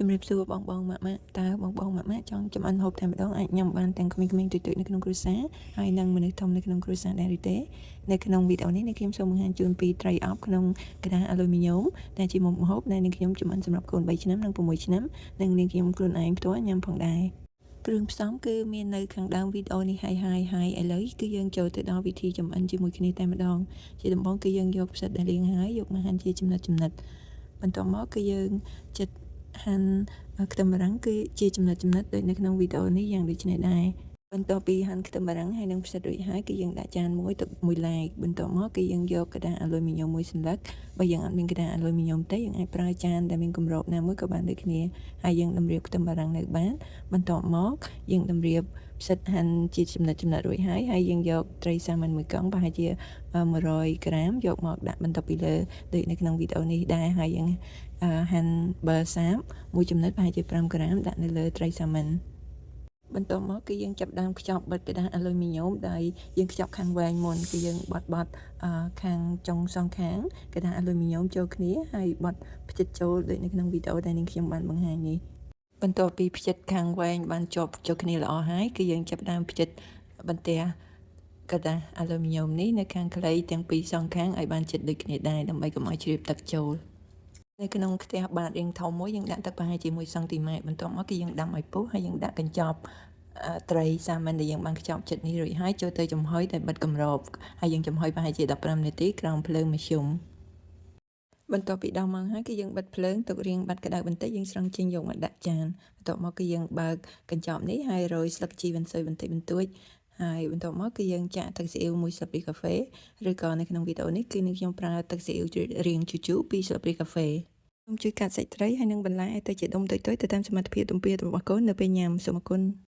ជំរាបសួរបងបងម៉ាក់ម៉ាក់តើបងបងម៉ាក់ម៉ាក់ចង់ចម្អិនហូបតែម្ដងអាចញ៉ាំបានទាំងក្មេងៗតូចៗនៅក្នុងគ្រួសារហើយនិងមនុស្សធំនៅក្នុងគ្រួសារដែរឬទេនៅក្នុងវីដេអូនេះនាងខ្ញុំសូមបង្ហាញជូនពីត្រីអប់ក្នុងក្រដាសអាលុយមីញ៉ូមដែលជាមុខម្ហូបដែលនាងខ្ញុំចម្អិនសម្រាប់កូន3ឆ្នាំនិង6ឆ្នាំនិងនាងខ្ញុំខ្លួនឯងផ្ទាល់ញ៉ាំផងដែរគ្រឿងផ្សំគឺមាននៅខាងដើមវីដេអូនេះហើយហើយហើយឥឡូវគឺយើងចូលទៅដល់វិធីចម្អិនជាមួយគ្នាតែម្ដងជាដំបូងគឺយើងយកផ្សិតដែលលាងហើយយកមកហាន់ជាចំណិតចំណិតបន្ទាប់មកគឺយើងចិតហាន់ខ្ទឹមបារាំងគឺជាចំណិតចំណិតដូចនៅក្នុងវីដេអូនេះយ៉ាងដូចនេះដែរបន្ទាប់ពីហាន់ខ្ទឹមបារាំងហើយនិងផ្សិតរួចហើយគឺយើងដាក់ចានមួយទុកមួយឡែកបន្ទាប់មកគឺយើងយកក្រដាសអាលុយមីញ៉ូមមួយសន្លឹកបើយើងអត់មានក្រដាសអាលុយមីញ៉ូមទេយើងអាចប្រើចានដែលមានគម្របណាមួយក៏បានដូចគ្នាហើយយើងតម្រៀបខ្ទឹមបារាំងនៅបានបន្ទាប់មកយើងតម្រៀបផ្សិតហាន់ជាចំណិតចំណិតរួចហើយហើយយើងយកត្រីសាម៉ាន់មួយកង់ប្រហែលជា100ក្រាមយកមកដាក់បន្ទាប់ពីលើដូចនៅក្នុងវីដេអូនេះដែរហើយយើងហាន់ប័រសាបមួយចំណិតប្រហែលជា5ក្រាមដាក់នៅលើត្រីសាម៉ាន់បន្ទាប់មកគឺយើងចាប់ដើមខ្ចប់បិទក្រដាសអាលុយមីញ៉ូមដោយយើងខ្ចប់ខាងវែងមុនគឺយើងបត់បត់ខាងចុងសងខាងក្រដាសអាលុយមីញ៉ូមចូលគ្នាហើយបត់ផ្ចិតចូលដូចនៅក្នុងវីដេអូដែលនាងខ្ញុំបានបង្ហាញនេះបន្ទាប់ពីផ្ចិតខាងវែងបានជាប់ចូលគ្នាល្អហើយគឺយើងចាប់ដើមផ្ចិតបន្ទះក្រដាសអាលុយមីញ៉ូមនេះនៅខាងខ្លីទាំងពីរសងខាងឲ្យបានជិតដូចគ្នាដែរដើម្បីកុំឲ្យជ្រាបទឹកចូលនៅក្នុងខ្ទះបាតរាងធំមួយយើងដាក់ទឹកប្រហែលជា1សង់ទីម៉ែត្របន្ទាប់មកគឺយើងដាំឲ្យពុះហើយយើងដាក់កញ្ចប់ត្រីសាម៉ាន់ដែលយើងបានខ្ចប់ចិត្តនេះរួចហើយចូលទៅចំហុយដោយបិទគម្របហើយយើងចំហុយប្រហែលជា15នាទីក្រោមភ្លើងមធ្យមបន្ទាប់ពី10ម៉ោងហើយគឺយើងបិទភ្លើងទុករាងបាត់ក្តៅបន្តិចយើងស្រង់ចេញយកមកដាក់ចានបន្ទាប់មកគឺយើងបើកកញ្ចប់នេះហើយរោយស្លឹកជីវ៉ាន់ស៊ុយបន្តិចបន្តួចហើយបន្ទាប់មកគឺយើងចាក់ទឹកស៊ីអ៊ីវមួយស្លាបព្រាកាហ្វេឬក៏នៅក្នុងវីដេអូនេះគឺនឹងខ្ញុំប្រើទឹកស៊ីអ៊ីវរាងជូរៗ2ស្លាបព្រាកាហ្វេសូមជួយកាត់សាច់ត្រីហើយនិងបន្លែឲ្យទៅជាដុំតូចៗទៅតាមសមត្ថភាពទំពារបស់កូននៅពេលញ៉ាំសូមអរគុណ។